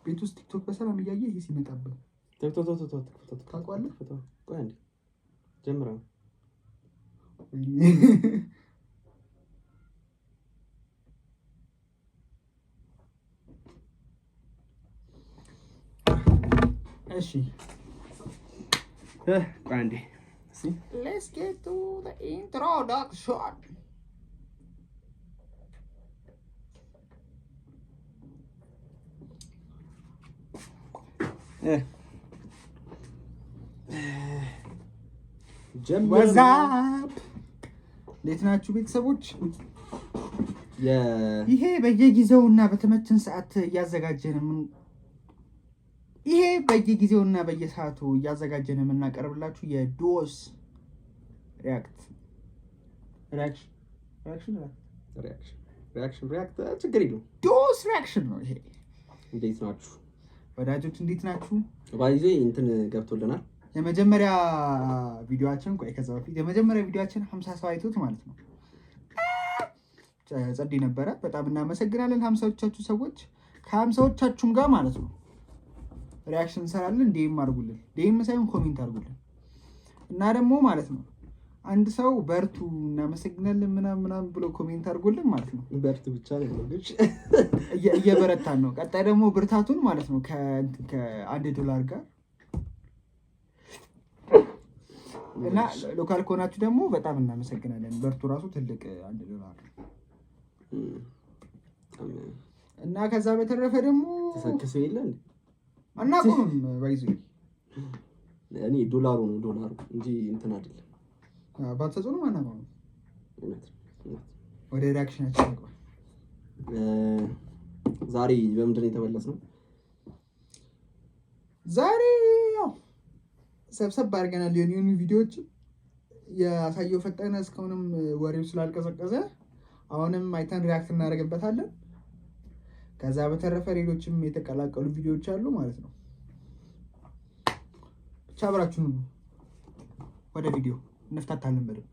ቤት ውስጥ ቲክቶክ በሰላም እያየ ይሄ ሲመጣብህ ታውቀዋለህ? ቆይ አንዴ ጀምረው። እሺ። ቆይ አንዴ። Let's get to the introduction. ጀምረን What's up፣ እንዴት ናችሁ ቤተሰቦች? ይሄ በየጊዜውና በተመቸን ሰዓት እያዘጋጀን ይሄ በየጊዜውና በየሰዓቱ እያዘጋጀን የምናቀርብላችሁ የዶስ react reaction reaction reaction reaction react ችግር የለውም። ዶስ reaction ነው ይሄ። እንዴት ናችሁ? ወዳጆች እንዴት ናችሁ? By the way እንትን ገብቶልናል። የመጀመሪያ ቪዲዮአችን፣ ቆይ ከዛ በፊት የመጀመሪያ ቪዲዮአችን 50 ሰው አይቶት ማለት ነው። ጸዴ ነበረ። በጣም እናመሰግናለን 50ዎቻችሁ ሰዎች። ከ50ዎቻችሁም ጋር ማለት ነው reaction እንሰራለን። DM አድርጉልን፣ DM ሳይሆን comment አድርጉልን እና ደግሞ ማለት ነው አንድ ሰው በርቱ እናመሰግናለን ምናምን ምናምን ብሎ comment አድርጎልን ማለት ነው። በርቱ ብቻ ነው ያለው ግን እየበረታን ነው። ቀጣይ ደግሞ ብርታቱን ማለት ነው ከእንትን ከ1 ዶላር ጋር እና local ከሆናችሁ ደግሞ በጣም እናመሰግናለን። በርቱ ራሱ ትልቅ 1 ዶላር ነው። በጣም እና ከዛ በተረፈ ደግሞ ተሰክሶ የለ እንዴ? አናቆምም by the way። እኔ ዶላሩ ነው ዶላሩ እንጂ እንትን አይደለም። ባትሰጡንም አናቆምም። እውነት እውነት። ወደ reaction ኣችን እንግባ። ዛሬ በምንድን ነው የተመለስነው? ዛሬ ያው ሰብሰብ አድርገናል የሆኑ የሆኑ ቪዲዮዎች። ያሳየው ፈጠነ እስካሁንም ወሬው ስላልቀዘቀዘ አሁንም አይተን react እናደርግበታለን። ከዛ በተረፈ ሌሎችም የተቀላቀሉ ቪዲዮዎች አሉ ማለት ነው። ብቻ አብራችሁን ወደ ቪዲዮ እንፍታታለን በደንብ።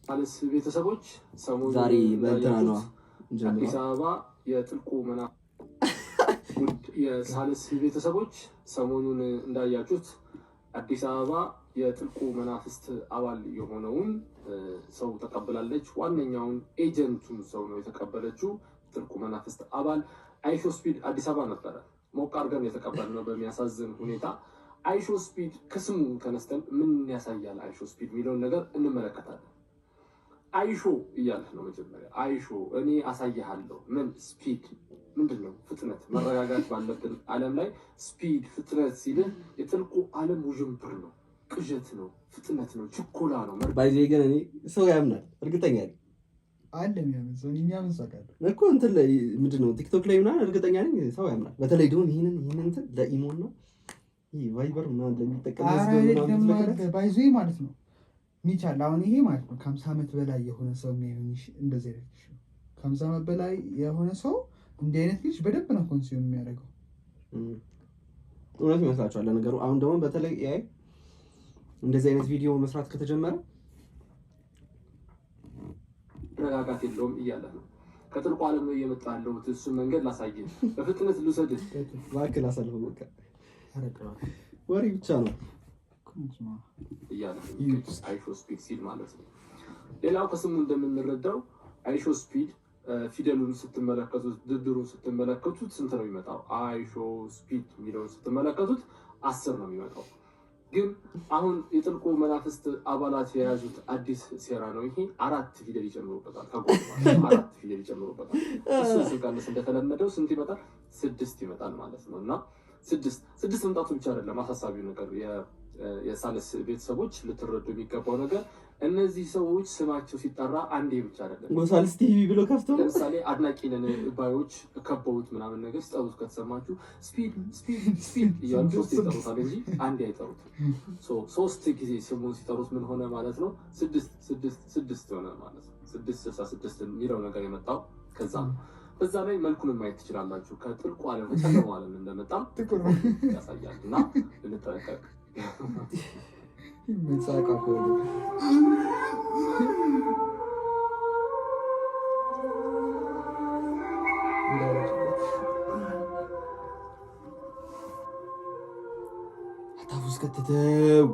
ሳልስ ቤተሰቦች ሰሞኑን ዛሬ በእንትና ነዋ እንዳያችሁት እንጀምረው። አዲስ አበባ የጥልቁ መና ውድ የሳልስ ቤተሰቦች፣ ሰሞኑን እንዳያችሁት አዲስ አበባ የጥልቁ መናፍስት አባል የሆነውን ሰው ተቀብላለች። ዋነኛውን agent ኡን ሰው ነው የተቀበለችው። ጥልቁ መናፍስት አባል አይሾ ስፒድ አዲስ አበባ ነበረ። ሞቅ አድርገን የተቀበልነው በሚያሳዝን ሁኔታ። አይሾ ስፒድ ከስሙ ተነስተን ምን ያሳያል አይሾ ስፒድ የሚለውን ነገር እንመለከታለን። አይሾ እያለህ ነው መጀመሪያ። አይሾ እኔ አሳይሃለሁ። ምን speed ምንድን ነው? ፍጥነት። መረጋጋት ባለብን ዓለም ላይ speed ፍጥነት ሲልህ የጥልቁ ዓለም ውዥንብር ነው፣ ቅዠት ነው፣ ፍጥነት ነው፣ ችኮላ ነው። By the way ግን እኔ ሰው ያምናል እርግጠኛ ነኝ። አለ የሚያምን ሰው፣ እኔ የሚያምን ሰው አውቃለሁ። እኮ እንትን ላይ ምንድን ነው ቲክቶክ ላይ ምናምን እርግጠኛ ነኝ ሰው ያምናል። በተለይ ደግሞ ይህንን እንትን ለኢሞ እና ይሄ ቫይበር ምናምን ለሚጠቀም ህዝብ ኧረ ምናምን ደግሞ ብትልክለት by the way ማለት ነው ሚቻል አሁን ይሄ ማለት ነው ከ50 ዓመት በላይ የሆነ ሰው የሚሆን እንደዚህ አይነት ልጅ ነው። ከ50 ዓመት በላይ የሆነ ሰው እንዲህ አይነት ልጅ በደንብ ነው consume የሚያደርገው። እውነት ይመስላችኋል? ለነገሩ አሁን ደግሞ በተለይ AI እንደዚህ አይነት ቪዲዮ መስራት ከተጀመረ መረጋጋት የለውም እያለ ነው። ከጥልቁ ዓለም ነው እየመጣ ያለሁት። እሱን መንገድ ላሳይህ፣ በፍጥነት ልውሰድህ። እባክህ ላሳልፈው፣ በቃ ወሬ ብቻ ነው። እያለ ነው አይሾ ስፒድ ሲል ማለት ነው። ሌላው ከስሙ እንደምንረዳው አይሾ ስፒድ ፊደሉን ስትመለከቱት፣ ድርድሩን ስትመለከቱት ስንት ነው የሚመጣው? አይሾ ስፒድ የሚለውን ስትመለከቱት 10 ነው የሚመጣው። ግን አሁን የጥልቁ መናፍስት አባላት የያዙት አዲስ ሴራ ነው ይሄ። አራት ፊደል ይጨምሩበታል፣ ከጎን ማለት ነው። አራት ፊደል ይጨምሩበታል። እሱን ስንቀንስ እንደተለመደው ስንት ይመጣል? ስድስት ይመጣል ማለት ነው። እና ስድስት ስድስት መምጣቱ ብቻ አይደለም አሳሳቢው ነገር። የሳልስ ቤተሰቦች ልትረዱ የሚገባው ነገር እነዚህ ሰዎች ስማቸው ሲጠራ አንዴ ብቻ አይደለም። ጎሳልስ ቲቪ ብሎ ከፍቶ ነው። ለምሳሌ አድናቂ ነን ባዮች ከበውት ምናምን ነገር ሲጠሩት ከተሰማችሁ ስፒድ ስፒድ ስፒድ እያሉ ሶስት ይጠሩታል እንጂ አንዴ አይጠሩትም። So ሶስት ጊዜ ስሙን ሲጠሩት ምን ሆነ ማለት ነው? ስድስት ስድስት ስድስት ሆነ ማለት ነው። 666 የሚለው ነገር የመጣው ከዛ ነው። በዛ ላይ መልኩን ማየት ትችላላችሁ። ከጥልቁ ዓለም ከጨለማው ዓለም እንደመጣም ጥቁር ነው። ያሳያል እና ልንጠነቀቅ መጻቃ ከሆነ እንዳይረጭበት። ውስጥ ከተተው።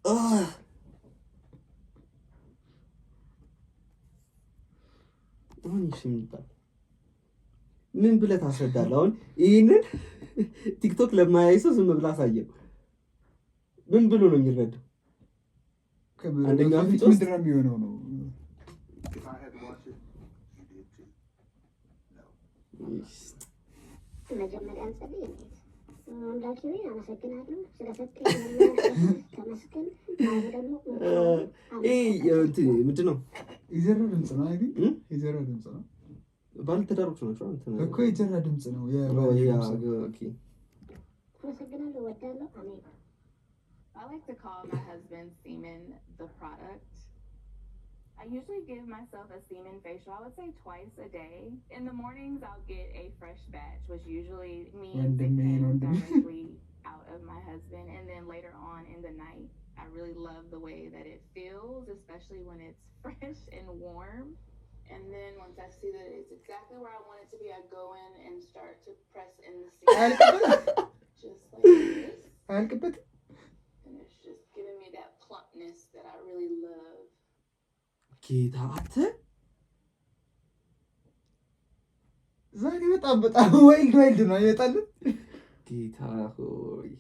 አህ! አሁን እሺ ምን ይባላል? ምን ብለህ ታስረዳለህ? አሁን ይህንን ቲክቶክ ለማያይ ሰው ዝም ብለህ አሳየው። ምን ብሎ ነው የሚረዳው? አንደኛው በፊት አፍንጫ ውስጥ ምንድን ነው የሚሆነው ነው? If I had watched it, you did too. No. መጀመሪያ እንጸልይ። እንዴት አምላኬ ሆይ አመሰግናለሁ ስለሰጠኝ መማር ተመስገን። አሁን ደግሞ ይሄ እንትን ምንድን ነው? የዘራ ድምፅ ነው። I think እም? የዘራ ድምፅ ነው ባለትዳሮች ናቸው። እንትን እኮ የዘራ ድምፅ ነው። ኦ፣ የባል ያ ድምፅ ነው። Okay። አመሰግናለሁ፣ እወዳለሁ። አሜን። I like to call my husband's semen the product. I usually give myself a semen facial, I would say twice a day. In the mornings, I'll get a fresh batch, which usually means it ወንድሜ came ወንድሜ። directly out of my husband. And then later on in the night, I really love the way that it feels, especially when it's fresh and warm. And then once I see that it's exactly where I want it to be, I go in and start to press in the semen አያልቅበት just like this. አያልቅበት። And it's just giving me that plumpness that I really love. ጌታ አንተ። ዛሬ በጣም በጣም wild wild ነው አይመጣልን። ጌታ ሆይ።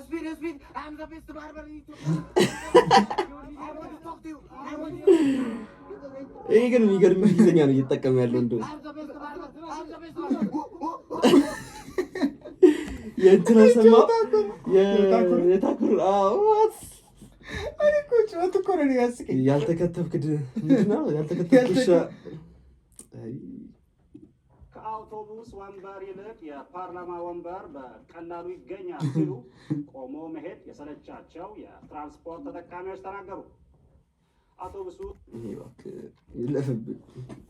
Speed, speed. I'm the best barber in Ethiopia. I want to talk to you. I want to. ይሄ ግን የሚገርም እንግሊዝኛ ነው እየተጠቀመ ያለው። እንደው I'm the best barber. I'm the best barber. የእንትና ሰማው የታኩር? የታኩር፣ አዎ፣ what? እኔ እኮ ጩኸት እኮ ነው ያስቀኝ። ያልተከተብክ ምንድን ነው ያልተከተብክ ውሻ። አይ፣ ከአውቶቡስ ወንበር ይልቅ የፓርላማ ወንበር በቀላሉ ይገኛል ሲሉ ቆሞ መሄድ የሰለቻቸው የትራንስፖርት ተጠቃሚዎች ተናገሩ። አውቶቡሱ ይሄ እባክህ ይለፍብን።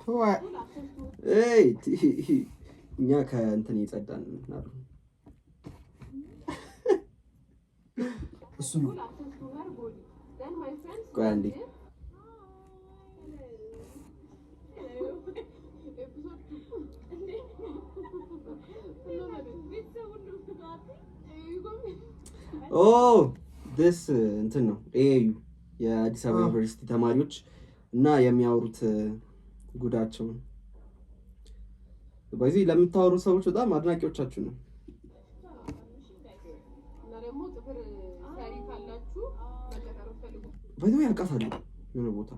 ተው፣ ኤይ እኛ ከእንትን የጸዳን አሉ። እሱ ነው። ቆይ አንዴ። Oh, this እንትን ነው AAU የአዲስ አበባ ዩኒቨርሲቲ ተማሪዎች እና የሚያወሩት ጉዳቸውን በዚህ ለምታወሩ ሰዎች በጣም አድናቂዎቻችሁ ነው። እና ደግሞ ጥፍር ሰሪ ካላችሁ መቀጠር ፈልጉ። By the way ያውቃታለሁ የሆነ ቦታ።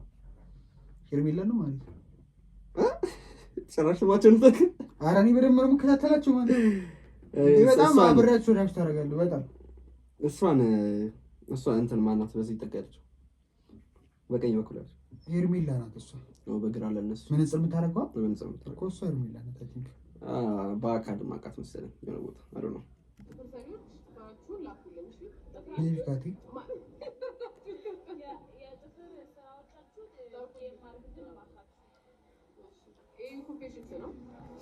ሄርሜላ ነው ማለት ነው። ጭራሽ ስማቸውን ጠቅ ኧረ እኔ በደንብ ነው የምከታተላቸው ማለት ነው። እንዴ በጣም አብሬያቸው react ታደርጋለሁ። በጣም እሷን እንትን ማናት በዚህ ይጠጋለች በቀኝ በኩል ያለችው? ሄርሜላ ናት እሷ። ነው በግራ ለእነሱ መነጽር የምታደርገዋ በመነጽር የምታደርገው። እኮ እሷ ሄርሜላ ናት። I think በአካል ማውቃት መሰለኝ የሆነ ቦታ፣ I don't know። ጥፍር ሰሪዎች ስራችሁን ላኩልን። እሺ? Maybe ካቲ የጥፍር ስራዎቻችሁን ይህ confessions ነው።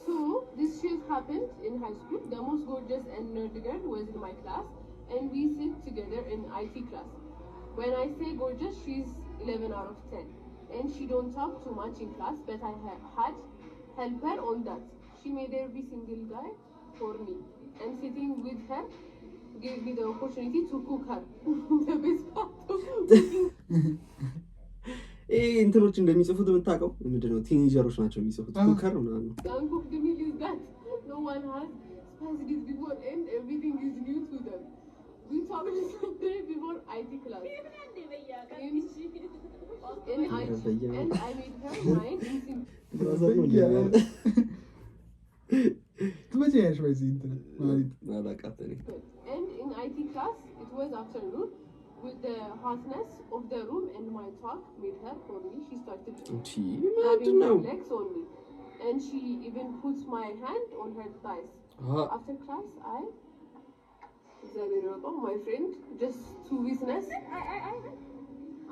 So this shit happened in high school. The most gorgeous and nerd girl was in my class, and we sit together in IT class. When I say gorgeous, she's 11 out of 10. And she don't talk too much in class, but I had help her on that. She made every single guy for me. And sitting with her gave me the opportunity to cook her. The best part of cooking ይሄ እንትኖች እንደሚጽፉት የምታውቀው ምንድን ነው? Teenager ኦች ናቸው የሚጽፉት። Cook her ምናምን ነው። the uncooked meal is that no one has spiced it before and everything is new to them. We talked the day before IT class. In IT, and I made her mine in simple brother ነው እንዴ? ትመጪያለሽ በዚህ እንትን ማለት አላውቃት እኔ። And in IT class, it was afternoon. With the hotness of the room and my talk made her for me. She started እንቺ rubbing ምንድን her ነው? legs on me. And she even put my hand on her thighs. After class, I, እግዚአብሔር ይወቀው, my friend, just to witness,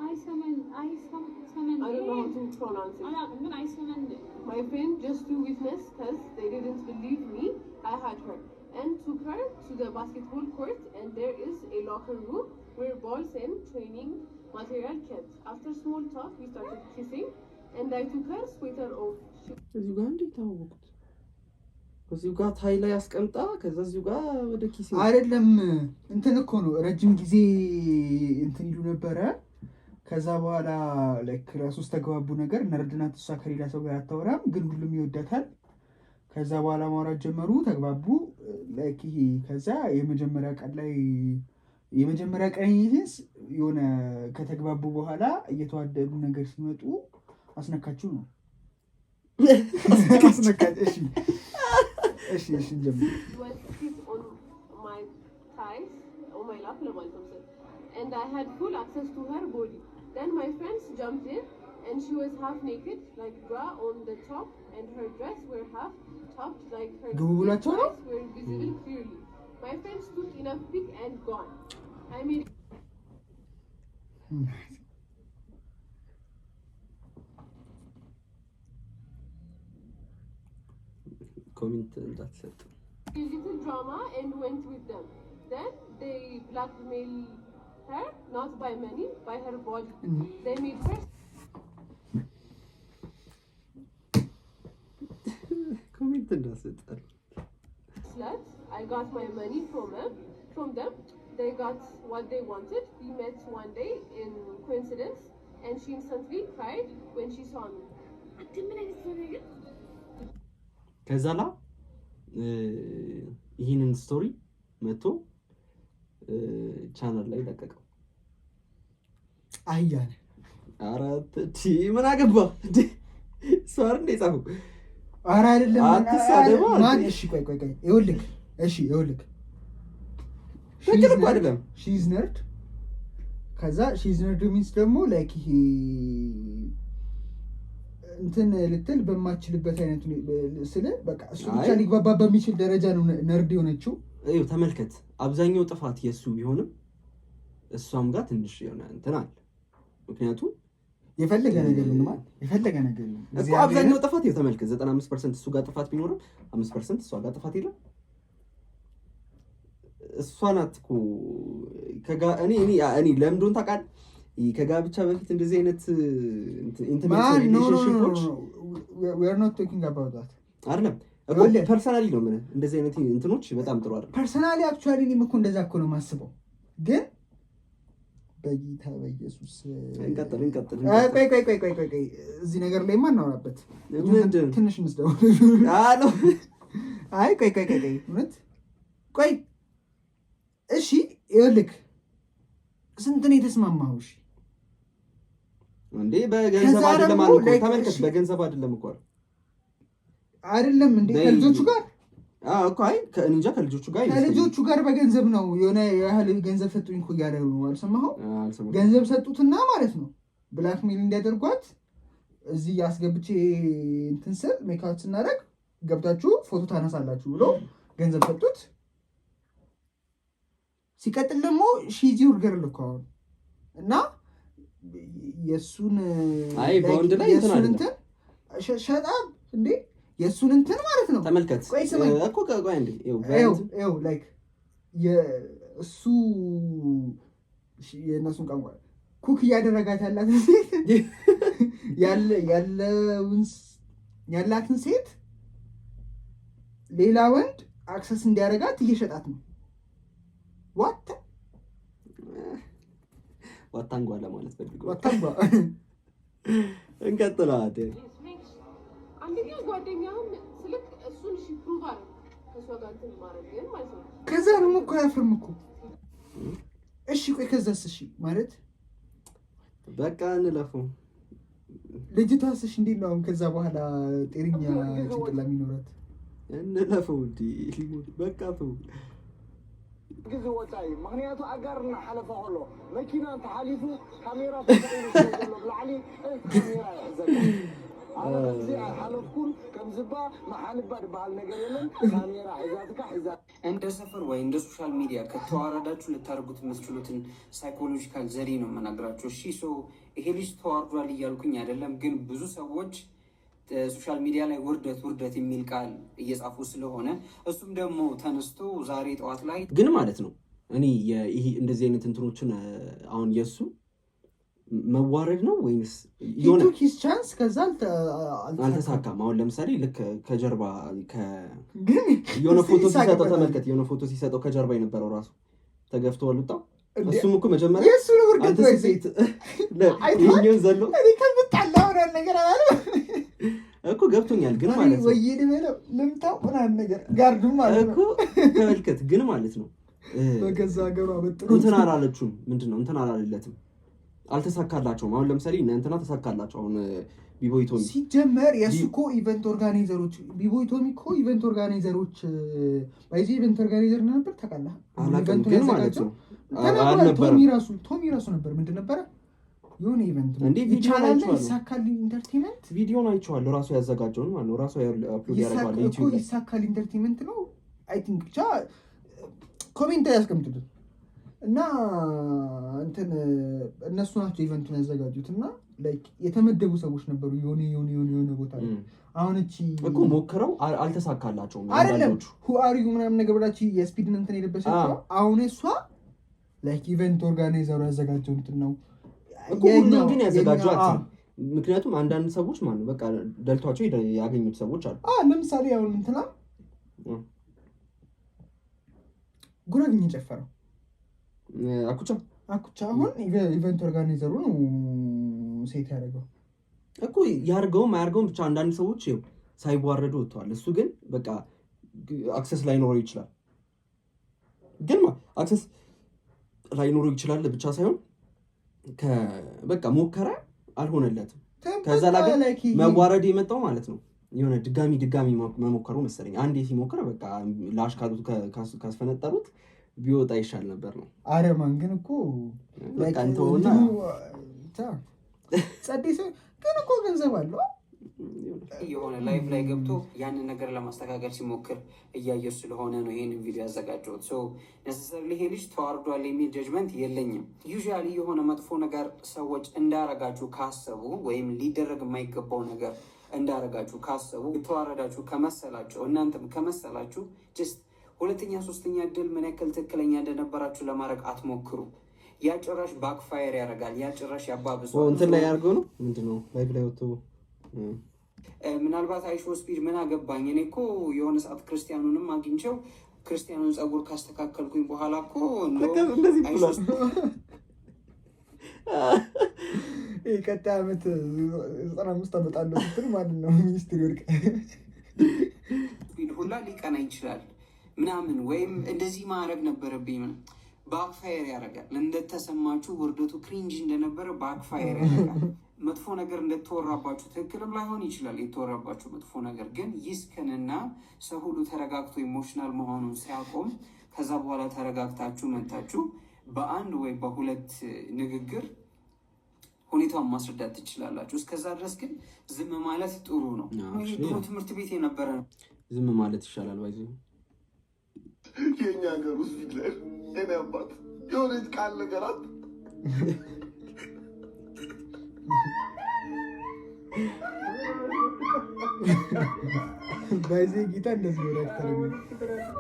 I summon, I summon. I don't know how to pronounce it. አላውቅም ግን I summoned. My friend, just to witness, because they didn't believe me, I had her. and took her to the basketball court, and there is a locker room where balls and training material kept. After small talk, we started kissing, and I took her sweater off. She እዚሁ ጋር እንዴት ታወቁት? እዚሁ ጋር thigh ላይ አስቀምጣ ከዛ እዚሁ ጋር ወደ ኪስ። አይደለም፣ እንትን እኮ ነው፣ ረጅም ጊዜ እንትን ይሉ ነበረ። ከዛ በኋላ like class ውስጥ ተግባቡ ነገር። Nerd ናት እሷ፣ ከሌላ ሰው ጋር አታወራም፣ ግን ሁሉም ይወዳታል። ከዛ በኋላ ማውራት ጀመሩ፣ ተግባቡ። Like ይሄ ከዛ የመጀመሪያ ቀን ላይ፣ የመጀመሪያ ቀን ይህንስ የሆነ ከተግባቡ በኋላ እየተዋደዱ ነገር ሲመጡ አስነካችሁ ነው አስነካች። እሺ፣ እንጀምር። was sit on my thighs, on my lap ለማለት ነው መሰለኝ። And I had full access to her body. Then my friends jumped in and she was half naked, like bra on the top, and her dress were half topped, like her ግቡ ብሏቸው ነው? thighs were visible clearly. My friends took enough pic and gone. I made Comment እንዳትሰጥ። a little drama and went with them. Then they blackmailed her, not by money, by her body. They made her Comment እንዳትሰጥ። slut. I got my money from them. From them, they got what they wanted. We met one day in coincidence, and she instantly cried when she saw me. አንተ ምን አይነት ሰው ነህ ግን? ከዛ ላ ይህንን story መጥቶ ቻናል ላይ ለቀቀው። አህያ ነህ። አራት ምን አገባ እሱ አይደል እንደ የጻፈው? ኧረ አይደለም። አትሳደባ። ማን? እሺ ቆይ ቆይ ቆይ፣ ይኸውልህ፣ እሺ ይኸውልህ። ትክክል እኮ አይደለም። She's nerd። ከዛ she's nerd means ደግሞ like ይሄ እንትን ልትል በማችልበት አይነት ስለ በቃ እሱ ብቻ አይ። ሊግባባ በሚችል ደረጃ ነው nerd የሆነችው። ይኸው ተመልከት፣ አብዛኛው ጥፋት የእሱ ቢሆንም እሷም ጋር ትንሽ የሆነ እንትን አለ። ምክንያቱም የፈለገ ነገር ይሁን ማለት የፈለገ ነገር ይሁን እኮ አብዛኛው ጥፋት ይኸው ተመልከት፣ 95% እሱ ጋር ጥፋት ቢኖርም 5% እሷ ጋር ጥፋት የለም። እሷ ናት እኮ እኔ እኔ እኔ ለምን እንደሆነ ታውቃለህ? ይህ ከጋብቻ በፊት እንደዚህ አይነት intimate ማን no no relationship ኦች we are not talking about that። አይደለም እኮ። ይኸውልህ። Personally ነው የምልህ፣ እንደዚህ አይነት እንትኖች በጣም ጥሩ አይደለም። Personally actually እኔም እኮ እንደዛ እኮ ነው የማስበው፣ ግን በጌታ በኢየሱስ። እንቀጥል እንቀጥል። ቆይ ቆይ ቆይ ቆይ ቆይ ቆይ፣ እዚህ ነገር ላይ እናወራበት። ምንድን? ትንሽ እንስደው። አሎ። አይ ቆይ ቆይ ቆይ ቆይ፣ እውነት ቆይ፣ እሺ ይኸውልህ፣ ስንት ነው የተስማማኸው? እሺ። እንዴ በገንዘብ ከዛ አይደለም ደግሞ አሉ እኮ። like ተመልከት፣ እሺ። በገንዘብ አይደለም እኮ አሉ። አይደለም እንዴ? ከልጆቹ ጋር። አዎ እኮ፣ አይ እንጃ ከልጆቹ ጋር ይመስለኛል። ከልጆቹ ጋር በገንዘብ ነው፣ የሆነ ያህል ገንዘብ ሰጡኝ እኮ እያለ ነው፣ አልሰማኸው? አልሰማሁትም። ገንዘብ ሰጡትና ማለት ነው blackmail እንዲያደርጓት፣ እዚህ አስገብቼ እንትን ስል make out ስናደርግ ገብታችሁ ፎቶ ታነሳላችሁ ብሎ ገንዘብ ሰጡት። ሲቀጥል ደግሞ she's your girl እኮ አሁን እና የእሱን አይ በወንድ ላይ እንትን የእሱን አይደለም። እንትን ሸጣ እንዴ የእሱን እንትን ማለት ነው። ተመልከት። ቆይ ስማኝ። እኮ ቆይ አንዴ፣ ይኸው ይኸው በእንትን ይኸው like የእሱ የእነሱን ቋንቋ cook እያደረጋት ያላትን ሴት ያላትን ሴት ሌላ ወንድ access እንዲያደርጋት እየሸጣት ነው። What? ዋታንጓ ለማለት ፈልጎ። ዋታንጓ። እንቀጥል። አዴ። አንደኛ ጓደኛህም ስልክ እሱን እሺ prove አድርግ ከእሷ ጋር እንትን ማድረግ ግን ማለት ነው። ከዛ ደግሞ እኮ አያፍርም እኮ። እሺ ቆይ ከዛስ? እሺ ማለት በቃ እንለፈው። ልጅቷስ እሺ እንዴት ነው አሁን ከዛ በኋላ ጤነኛ ጭንቅላ የሚኖራት? እንለፈው። እንዲ በቃ ተው። ግዜ ወፃኢ ምክንያቱ ኣጋር እናሓለፈ ከሎ መኪና እንተሓሊፉ ካሜራ ተሰቂሉ ስለ ዘሎ ብላዕሊ ካሜራ ይሕዘካ። ኣነ ከምዚ ኣይሓለፍኩን ከምዝባ መሓልባ ዝበሃል ነገር የለን፣ ካሜራ ሒዛትካ ሒዛ። እንደ ሰፈር ወይ እንደ social media ከተዋረዳችሁ ልታደርጉት የምትችሉትን psychological ዘዴ ነው የምነግራችሁ። እሺ so ይሄ ልጅ ተዋርዷል እያልኩኝ አይደለም፣ ግን ብዙ ሰዎች Social media ላይ ውርደት ውርደት የሚል ቃል እየጻፉ ስለሆነ እሱም ደግሞ ተነስቶ ዛሬ ጠዋት ላይ ግን ማለት ነው እኔ ይሄ እንደዚህ አይነት እንትኖችን አሁን የእሱ መዋረድ ነው ወይንስ የሆነ Took his chance፣ ከዛ አልተሳካም። አሁን ለምሳሌ ልክ ከጀርባ ግን የሆነ ፎቶ ሲሰጠው ይሳቅበታል። ተመልከት፣ የሆነ ፎቶ ሲሰጠው ከጀርባ የነበረው ራሱ ተገፍቶ አልወጣም። እሱም እኮ መጀመሪያ የእሱ ነው ውርደት አንተ ወይ ሴት አይተሃል? ይኸኛውን ዘሎ እኔ ከምጣላ ምናምን ነገር አላለም። እኮ ገብቶኛል፣ ግን ማለት ነው ወይ ልበለው ልምታው ምናምን ነገር guard ኡ ማለት እኮ ነው። ተመልከት፣ ግን ማለት ነው በገዛ ሀገሩ አበጥሮ እንትን አላለችውም። ምንድን ነው እንትን አላለለትም፣ አልተሳካላቸውም። አሁን ለምሳሌ እነ እንትና ተሳካላቸው። አሁን ቢቦይ ቶሚ ሲጀመር የእሱ እኮ event organizer ኦች፣ ቢቦይ ቶሚ እኮ event organizer ኦች by the way event organizer ነበር ታውቃለህ? አላውቅም፣ event ኡን ግን ማለት ያዘጋጀው ነው ተናግሯል። አልነበረም። ቶሚ ራሱ ነበር። ምንድን ነበረ የሆነ event ነው። እንዴ ቪዲዮ ይቻላል አይቼዋለሁ። ይሳካል Entertainment። ቪዲዮን አይቼዋለሁ። ራሱ ያዘጋጀውን ማለት ነው። ራሱ upload ያደርገዋል እኮ ዩቲዩብ ላይ። ይሳካል Entertainment ነው I think። ብቻ comment ላይ ያስቀምጡልን እና እንትን እነሱ ናቸው event ኡን ያዘጋጁት እና like የተመደቡ ሰዎች ነበሩ የሆነ የሆነ የሆነ የሆነ ቦታ ላይ። አሁን እቺ እኮ ሞክረው አልተሳካላቸውም። አይደለም አንዳንዶቹ who are you ምናምን ነገር ብላች የስፒድን እንትን የለበሰችው አሁን እሷ like event organizer ኡ ያዘጋጀው እንትን ነው። እኮ ሁሉም ግን ያዘጋጁ አትልም። ምክንያቱም አንዳንድ ሰዎች ማለት ነው በቃ ደልቷቸው ያገኙት ሰዎች አሉ። ለምሳሌ አሁን እንትና ጉራግኝ የጨፈረው አኩቻ። አኩቻ አሁን event organizer ኡ ነው set ያደረገው። እኮ ያርገውም አያርገውም ብቻ አንዳንድ ሰዎች ይኸው ሳይዋረዱ ወጥተዋል። እሱ ግን በቃ access ላይኖረው ይችላል። ግን access ላይኖረው ይችላል ብቻ ሳይሆን በቃ ሞከረ፣ አልሆነለትም። ከዛ ላይ ግን like ይሄ መዋረድ የመጣው ማለት ነው የሆነ ድጋሚ ድጋሚ መሞከሩ መሰለኝ። አንዴ ሲሞክር በቃ ላሽ ካሉት ካስፈነጠሩት ቢወጣ ይሻል ነበር ነው። አረማን ግን እኮ በቃ እንተውና እንትኑ ብቻ ጸዴ ሰው ግን እኮ ገንዘብ አለው። የሆነ live ላይ ገብቶ ያንን ነገር ለማስተካከል ሲሞክር እያየሁ ስለሆነ ነው ይህንን ቪዲዮ ያዘጋጀሁት። So necessarily ይሄ ልጅ ተዋርዷል የሚል judgment የለኝም። Usually የሆነ መጥፎ ነገር ሰዎች እንዳረጋችሁ ካሰቡ ወይም ሊደረግ የማይገባው ነገር እንዳረጋችሁ ካሰቡ፣ የተዋረዳችሁ ከመሰላችሁ፣ እናንተም ከመሰላችሁ just ሁለተኛ ሶስተኛ እድል ምን ያክል ትክክለኛ እንደነበራችሁ ለማድረግ አትሞክሩ። ያ ጭራሽ backfire ያደርጋል። ያ ጭራሽ ያባብሰዋል። እንትን ላይ ያድርገው ነው ምንድን ነው live ላይ ወጥቶ ምናልባት አይሾ ስፒድ ምን አገባኝ፣ እኔ እኮ የሆነ ሰዓት ክርስቲያኑንም አግኝቼው ክርስቲያኑን ጸጉር ካስተካከልኩኝ በኋላ እኮ እንደውም እንደዚህ አይሾ ብሏል። ይህ ቀጣይ ዓመት 95 አመጣለሁ ስትል ማለት ነው ሚኒስትር ይወድቅ ስፒድ ሁላ ሊቀና ይችላል ምናምን ወይም እንደዚህ ማድረግ ነበረብኝ ምናምን backfire ያደርጋል። እንደተሰማችሁ ውርደቱ cringe እንደነበረ backfire ያደርጋል። መጥፎ ነገር እንደተወራባችሁ ትክክልም ላይሆን ይችላል። የተወራባችሁ መጥፎ ነገር ግን ይስከንና ሰው ሁሉ ተረጋግቶ emotional መሆኑን ሲያቆም ከዛ በኋላ ተረጋግታችሁ መታችሁ በአንድ ወይ በሁለት ንግግር ሁኔታውን ማስረዳት ትችላላችሁ። እስከዛ ድረስ ግን ዝም ማለት ጥሩ ነው። ይሄ ድሮ ትምህርት ቤት የነበረ ነው። ዝም ማለት ይሻላል። ባይዘ የእኛ ሀገር ውስጥ ሂትለር የኔ አባት የሆነች ቃል ነገራት። By the way ጌታ እንደዚህ ነው react ያደረገው።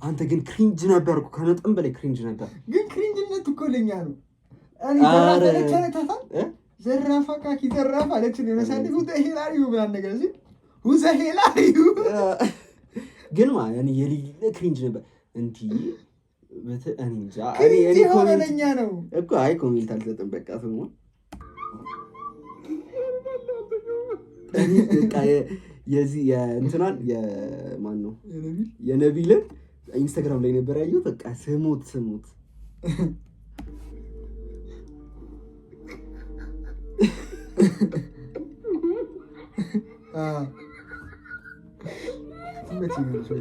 አንተ ግን cringe ነበር እኮ፣ ከመጠን በላይ cringe ነበር። ግን cringe ነት እኮ ለኛ ነው። እኔ ኧረ። ዘራፍ አለች አይተሃል? እ? ዘራፍ አቃኪ ዘራፍ አለችን የሆነ ሰዓት who the hell are you ምናምን ነገር ሲል who the hell are you? ግን ማለት እኔ የሌለ cringe ነበር። እንዲህ እኔ እንጃ እኔ cringe እኔ የሆነ comment ለኛ ነው። እኮ አይ comment አልሰጥም። በቃ ስሙ እኔ በቃ የዚህ የእንትናን የማን ነው የነቢልን ኢንስታግራም ላይ ነበር ያየሁት። በቃ ስሙት ስሙት። ትመቸኛለች ወይ?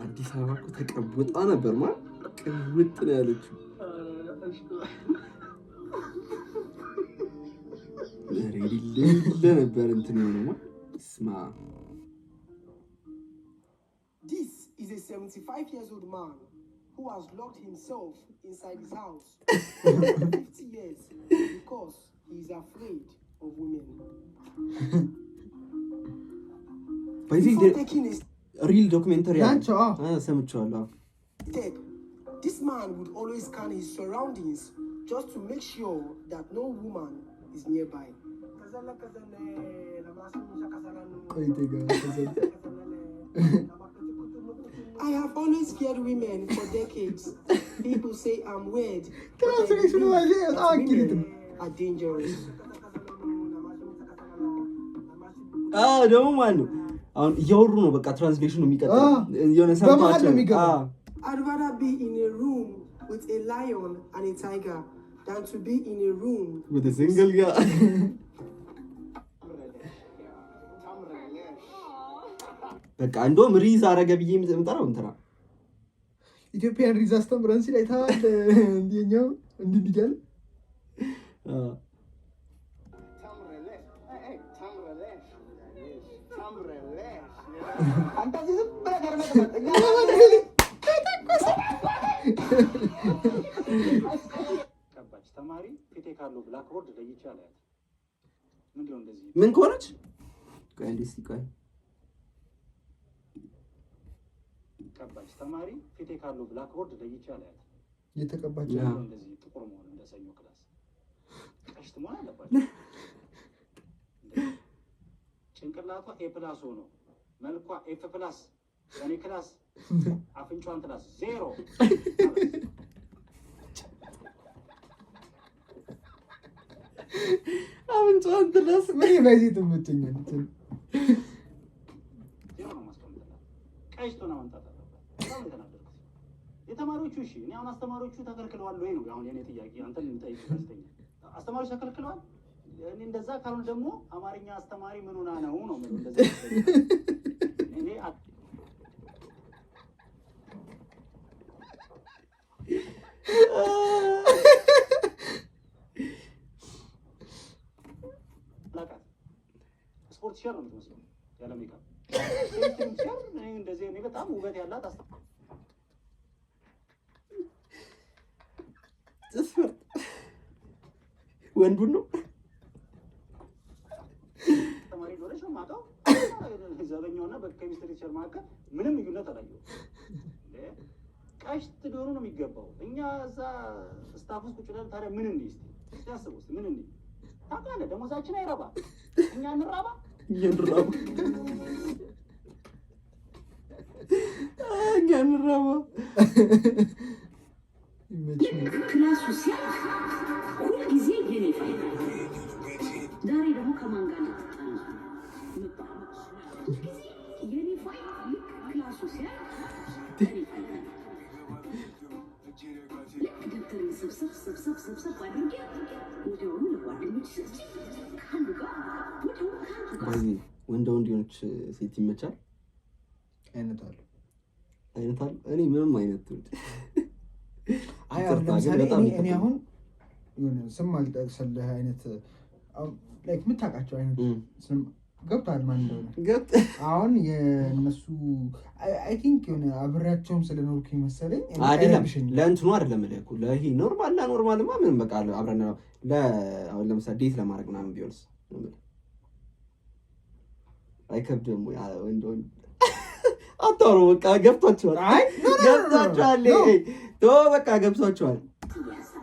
አዲስ አበባ እኮ ተቀውጣ ነበር ማለት ቅውጥ ነው ያለችው። ኧረ የሌለ የሌለ ነበር እንትን የሆነው ስማ። This is a 75 years old man who has locked himself inside his house for 50 years because he is afraid of women. በዚህ Before taking a real documentary ናቸው። አዎ። ሰምቼዋለሁ። step, this man would always scan his surroundings just to make sure that no woman is nearby. ቆይቴ ጋር I have always feared women for decades. People say I'm weird, but I Translation believe ማለት that በጣም accurate women ነው። are dangerous. ደግሞ ማለት ነው አሁን እያወሩ ነው። በቃ translation ኑ የሚቀጥለው የሆነ በመሀል ነው ሰምተዋቸው የሚገባው። I'd rather be in a room with a lion and a tiger than to be in a room with a single guy. በቃ እንደውም rizz አረገ ብዬ የምጠራው እንትና ኢትዮጵያን rizz አስተምረን ሲል አይተሃል? እንዲኛው እንዲህ እንዲህ እያለ ቀባች ተማሪ ፊቴ ካለው blackboard ለይቼ አላያትም። ምንድነው እንደዚህ? ምን ከሆነች ቆይ አንዴ እስኪ ቆይ። ቀባች ተማሪ ፊቴ ካለው blackboard ለይቼ አላያትም። እየተቀባች yeah። ምንድነው እንደዚህ ጥቁር መሆን? እንደ ሰኞ class ቀሽት መሆን አለባቸው። ጭንቅላቷ A plus ሆኖ መልኳ F plus በእኔ class አፍንጫዋን class ዜሮ። አፍንጫዋን ትላስ። ምን በዚህ ትመቸኛለች። ዜሮ ነው ማስቀምጥላት። ቀሽት ሆና መምጣት አለባት። በጣም ነው የተናደድኩት። የተማሪዎቹ እሺ፣ እኔ አሁን አስተማሪዎቹ ተከልክለዋል ወይ ነው አሁን የኔ ጥያቄ። አንተን የምጠይቅ ጋዜጠኛ አስተማሪዎች ተከልክለዋል? እኔ እንደዛ ካልሆነ ደግሞ አማርኛ አስተማሪ ምን ሆና ነው ነው የምለው። እንደዛ እኔ አላውቃትም። ስፖርት teacher ነው የምትመስለው ያለ ሜካፕ። ኬሚስትሪ teacher እኔ እንደዚህ እኔ በጣም ውበት ያላት ጥፍር ወንዱን ነው። አስተማሪ እንደሆነች ነው የማውቀው። ዘበኛውና በ chemistry teacher መካከል ምንም ልዩነት አላየሁም። እንዴ፣ ቀሽት ሊሆኑ ነው የሚገባው። እኛ እዛ staff ውስጥ ቁጭ ብለን ታዲያ ምን እንይ እስኪ? እስኪ አስበው እስኪ ምን እንይ? ታውቃለህ፣ ደሞዛችን አይረባ፣ እኛ እንራባ። እኛ እንራባ፣ እኛ እንራባ። ይመችህ። Class ኡ ሲያልቅ ሁልጊዜ የኔ fight። ዛሬ ደግሞ ከማን ጋር ልትጣላ መባል ሁልጊዜ የኔ fight። ልክ class ኡ ሲያልቅ የኔ fight አለ። ልክ ደብተሬን ሰብሰብ ሰብሰብ ሰብሰብ አድርጌ ወዲያውኑ ለጓደኞች ሰጥቼ ከአንዱ ጋር ወዲያውኑ ከአንዱ ጋር ባይ ወንደ ወንድ የሆነች ሴት ይመቻል? አይነት አለ። አይነት አለ። እኔ ምንም አይነት ትውልድ አይ አሁን ይቅርታ፣ ግን ለምሳሌ በጣም እኔ ይቅርታ። አሁን የሆነ ስም አልጠቅስልህ አይነት like የምታውቃቸው አይነት ስም ገብቶሃል ማን እንደሆነ። አሁን የእነሱ I think የሆነ አብሬያቸውም ስለኖርኩ መሰለኝ እኔ አይደለም። አይረብሸኝም። ለእንትኑ አይደለም እልህ እኮ ለይሄ normal ለ normal ማ ምንም በቃ አብረን ነው። አሁን ለምሳሌ date ለማድረግ ምናምን ቢሆንስ ነው የምልህ። አይከብድም ወይ? ወንድ ወንድ አታውሩ፣ በቃ ገብቷቸዋል። አይ no no no no ገብቷቸዋል። No። ቶ በቃ ገብቷቸዋል። Desk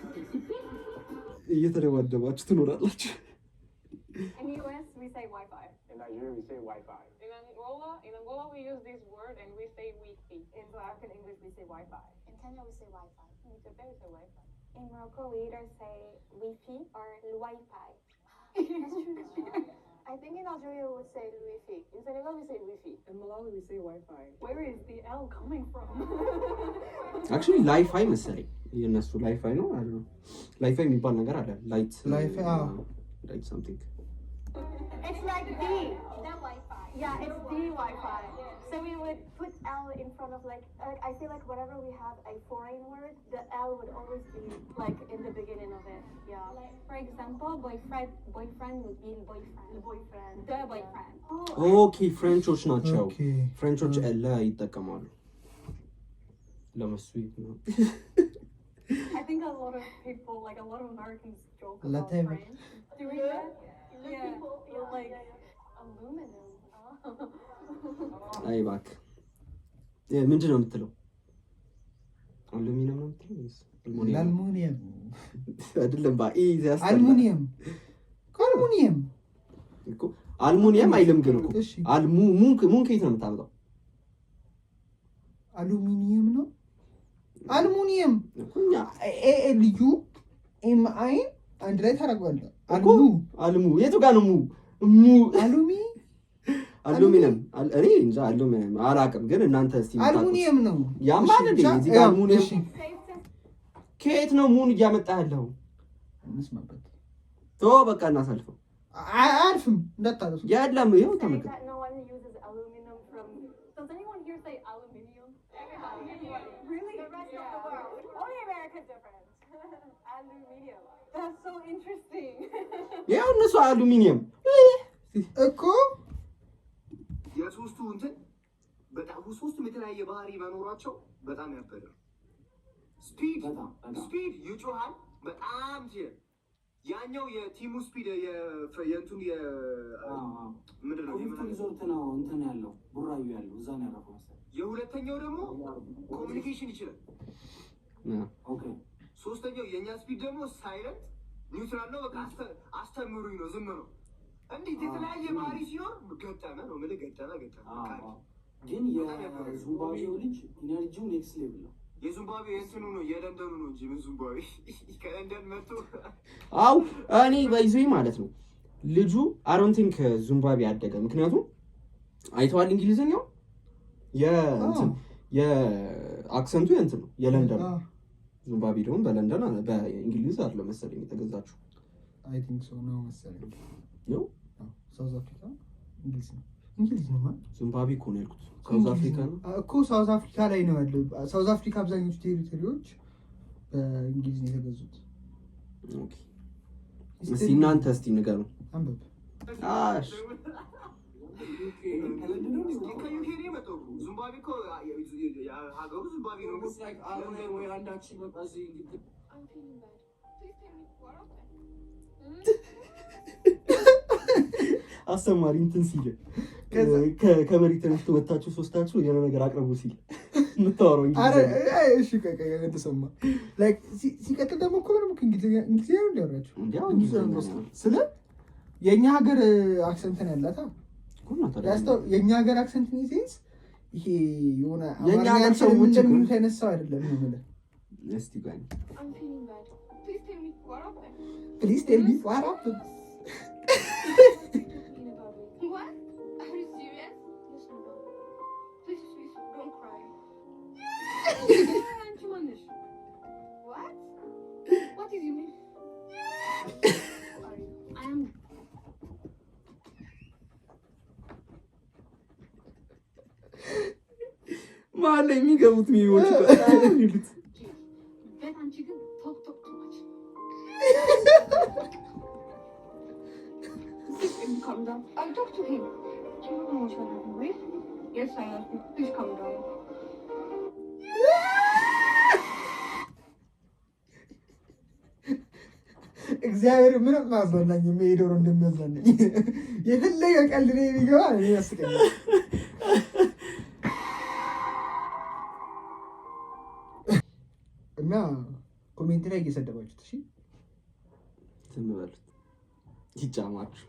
ደብድቤ እየተደባደባችሁ ትኖራላችሁ። In US, we say Wi-Fi. In Nigeria, we say Wi-Fi. In Angola, we use this word and we say Wi-Fi. In South African English, we say Wi-Fi. In Kenya, we say Wi-Fi. In Ethiopia, we say Wi-Fi. In Morocco, we either say Wi-Fi or Wi-Fi. That's true, that's true. I think in Algeria, we would say Wi-Fi. In Senegal, we say Wi-Fi. In Malawi, we say Wi-Fi. Where is the L coming from? Actually ላይፋይ መሰለኝ የእነሱ ላይፋይ ነው። ላይፋይ የሚባል ነገር አለ። Light ላይፋይ፣ አዎ። Light something. It's like D. The Wi-Fi. Yeah, it's The Wi-Fi. So we would put L in front of like I feel like whenever we have a foreign word, the L would always be like in the beginning of it. Yeah. Like, for example, boyfriend, boyfriend would be boyfriend. The boyfriend. The boyfriend. Oh, Okay, French ኦች ናቸው። French ኦች le ይጠቀማሉ ለመሱ ነው። I think a lot of people, like a lot of Americans, joke about Latin. French doing that. Yeah, people, yeah, like aluminum. Oh. አይ እባክህ፣ ምንድን ነው የምትለው? አሉሚኒየም ነው የምትለው ወይስ አልሙኒየም? አልሙኒየም። አይደለም ባ ያስጠላል። አልሙኒየም፣ አልሙኒየም። እኮ አልሙኒየም አይልም ግን እኮ። እሺ። አልሙ ሙን ሙን ከየት ነው የምታመጣው? አሉሚኒየም ነው፣ አልሙኒየም። እኮ እኛ A L U M I ን አንድ ላይ ታደርገዋለህ። እኮ አልሙ። አልሙ የቱ ጋር ነው ሙ ሙ? አሉሚ። አሉሚኒየም እኔ እንጃ፣ አሉሚኒየም አላውቅም፣ ግን እናንተ እስቲ የምታውቁት። አልሙኒየም ነው። ያማል እንዴ? እሺ፣ እዚህ ጋር ያው፣ አልሙኒየም። እሺ። ከየት ነው ሙን እያመጣ ያለው? እንስማበት። ቶ በቃ እናሳልፈው። አያልፍም፣ እንዳታለሱ። የለም ይኸው Saying ተመልከት። that no one uses aluminum from Does anyone here say aluminium? Everybody. Really? The rest of the world. Only America's different. Aluminium. That's so interesting. ይኸው እነሱ አሉሚኒየም። እኮ። የሶስቱ እንትን በጣም ሶስቱም የተለያየ ባህሪ መኖራቸው በጣም ያበደ ነው። ስፒድ በጣም በጣም። ስፒድ ይጮሃል በጣም ያኛው የ team ኡ ስፒድ የእንትኑ ምንድን ነው? ኩሪፍቱ ሪዞርት ነው እንትን ያለው፣ ቡራዩ ያለው፣ እዛ ነው ያረፈው መሰለኝ። የሁለተኛው ደግሞ communication ይችላል። ሶስተኛው የእኛ ስፒድ ደግሞ silent neutral ነው። በቃ አስተምሩኝ ነው፣ ዝም ነው። እንዴት የተለያየ ባህሪ ሲኖር ገጠመ ነው የምልህ። ገጠመ ገጠመ። ግን የዚምባብዌው ልጅ energy ው next level ነው። የዚምባብዌ የእንትኑ ነው፣ የለንደኑ ነው እንጂ ምን ዚምባብዌ ከለንደን መጥቶ። አው እኔ በይዞ ማለት ነው ልጁ I don't think ዚምባብዌ ያደገ፣ ምክንያቱም አይተዋል እንግሊዝኛው የእንትን የ accent ኡ የእንትን ነው፣ የለንደን ነው። ዚምባብዌ ደግሞ በለንደን በእንግሊዝ አለ መሰለኝ የተገዛችው። I think so ነው መሰለኝ። ነው። ሳውዝ አፍሪካ እንግሊዝ ነው፣ እንግሊዝ ነው ማለት። ዚምባብዌ እኮ ነው ያልኩት። ሳውዝ አፍሪካ ነው። እኮ ሳውዝ አፍሪካ ላይ ነው ያለው። ሳውዝ አፍሪካ አብዛኞቹ territory ዎች በእንግሊዝ ነው የተገዙት። Okay፣ እስቲ እናንተ እስቲ ንገሩ። አንብብ። አሽ። ከዩኬ ነው የመጣው እኮ። ዚምባብዌ እኮ ሀገሩ ዚምባብዌ ነው። ወይ አንዳችን በቃ እዚህ I'm feeling bad. Please tell me what happened. አስተማሪ እንትን ሲል ከመሬት ተነስቶ ወታችሁ ሶስታችሁ የሆነ ነገር አቅርቡ ሲል የምታወራው ኧረ እንግሊዝኛ። እሺ ቆይ ቆይ ተሰማ like ሲቀጥል ደግሞ እኮ ምንም እኮ እንግሊዝኛ እንግሊዝኛ ነው እንዲያወራችሁ። እንዲያው እንግሊዝኛ ነው። ስለ የእኛ ሀገር accent ነው ያላታ። እኮ ነው ታዲያ። የእኛ ሀገር accent in sense ይሄ የሆነ የእኛ አማርኛ ሀገር አልችልም ሰዎች እኮ እንደሚሉት አይነት ሰው አይደለም ነው የምልህ። እስቲ ቆይ። I'm feeling bad. Please tell me what happened. Please tell me what happened. What? Are you serious? Listen, bro. Please, please, don't cry. አንቺ ማነሽ? What? What is your name? Who are you? I am መሀል ላይ የሚገቡት meme ኦች የሚሉት። But አንቺ ግን talk talk too much. Please calm down. I'll talk to him. Do you know what happened, right? Yes, I know. Please calm down. እግዚአብሔር ምንም አያዝናናኝም። ይሄ ዶሮ እንደሚያዝናናኝ የፈለገ ቀልድ ላይ ቢገባ እኔ ያስቀኛል። እና comment ላይ እየሰደባችሁት እሺ። ዝም በሉት ይጫማችሁ።